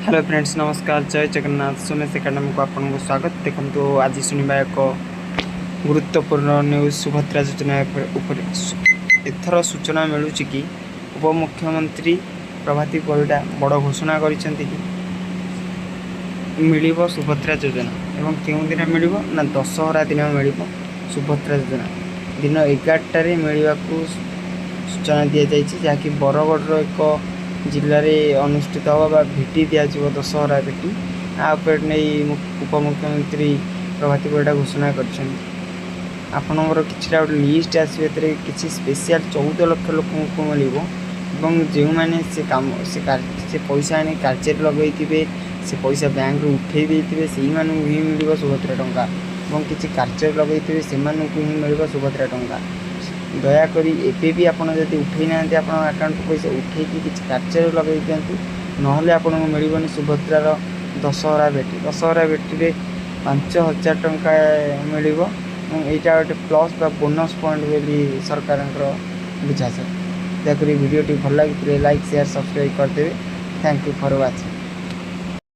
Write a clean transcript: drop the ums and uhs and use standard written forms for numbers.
Hello friends, ନମସ୍କାର, ଜୟ ଜଗନ୍ନାଥ। ସୋମେଶ ଏକାଡେମୀକୁ ଆପଣଙ୍କୁ ସ୍ୱାଗତ। ଦେଖନ୍ତୁ, ଆଜି ଶୁଣିବା ଏକ ଗୁରୁତ୍ୱପୂର୍ଣ୍ଣ ନ୍ୟୁଜ୍ ସୁଭଦ୍ରା ଯୋଜନା ଉପରେ। ଏଥର ସୂଚନା ମିଳୁଛି କି ଉପମୁଖ୍ୟମନ୍ତ୍ରୀ ପ୍ରଭାତୀ ପରିଡ଼ା ବଡ଼ ଘୋଷଣା କରିଛନ୍ତି କି ମିଳିବ ସୁଭଦ୍ରା ଯୋଜନା ଏବଂ କେଉଁ ଦିନ ମିଳିବ ନା ଦଶହରା ଦିନ ମିଳିବ ସୁଭଦ୍ରା ଯୋଜନା। ଦିନ 11ଟାରେ ମିଳିବାକୁ ସୂଚନା ଦିଆଯାଇଛି, ଯାହାକି ବରଗଡ଼ର ଏକ ଜିଲ୍ଲାରେ ଅନୁଷ୍ଠିତ ହେବ ବା ଭେଟି ଦିଆଯିବ ଦଶହରା ଭେଟି। ଆ ଉପରେ ନେଇ ଉପମୁଖ୍ୟମନ୍ତ୍ରୀ ପ୍ରଭାତୀ ପରିଡ଼ା ଘୋଷଣା କରିଛନ୍ତି। ଆପଣଙ୍କର କିଛିଟା ଗୋଟେ ଲିଷ୍ଟ ଆସିବ, ଏଥିରେ କିଛି ସ୍ପେଶିଆଲ 14 ଲକ୍ଷ ଲୋକଙ୍କୁ ମିଳିବ ଏବଂ ଯେଉଁମାନେ ସେ କାମ ସେ ପଇସା ଆଣି କାର୍ଯ୍ୟରେ ଲଗାଇଥିବେ, ସେ ପଇସା ବ୍ୟାଙ୍କରୁ ଉଠେଇ ଦେଇଥିବେ, ସେଇମାନଙ୍କୁ ହିଁ ମିଳିବ ସୁଭଦ୍ରା ଟଙ୍କା ଏବଂ କିଛି କାର୍ଯ୍ୟରେ ଲଗାଇଥିବେ, ସେମାନଙ୍କୁ ହିଁ ମିଳିବ ସୁଭଦ୍ରା ଟଙ୍କା। ଦୟାକରି ଏବେ ବି ଆପଣ ଯଦି ଉଠେଇ ନାହାନ୍ତି, ଆପଣଙ୍କ ଆକାଉଣ୍ଟରୁ ପଇସା ଉଠେଇକି କିଛି କାର୍ଯ୍ୟରେ ଲଗାଇ ଦିଅନ୍ତୁ, ନହେଲେ ଆପଣଙ୍କୁ ମିଳିବନି ସୁଭଦ୍ରାର ଦଶହରା ଭେଟି। ଦଶହରା ଭେଟିରେ 5000 ଟଙ୍କା ମିଳିବ ଏବଂ ଏଇଟା ଗୋଟେ ପ୍ଲସ୍ ବା ବୋନସ୍ ପଏଣ୍ଟ ବୋଲି ସରକାରଙ୍କର ବୁଝାଯାଏ। ଦୟାକରି ଭିଡ଼ିଓଟି ଭଲ ଲାଗିଥିଲେ ଲାଇକ୍, ସେୟାର, ସବସ୍କ୍ରାଇବ୍ କରିଦେବେ। Thank you for watching.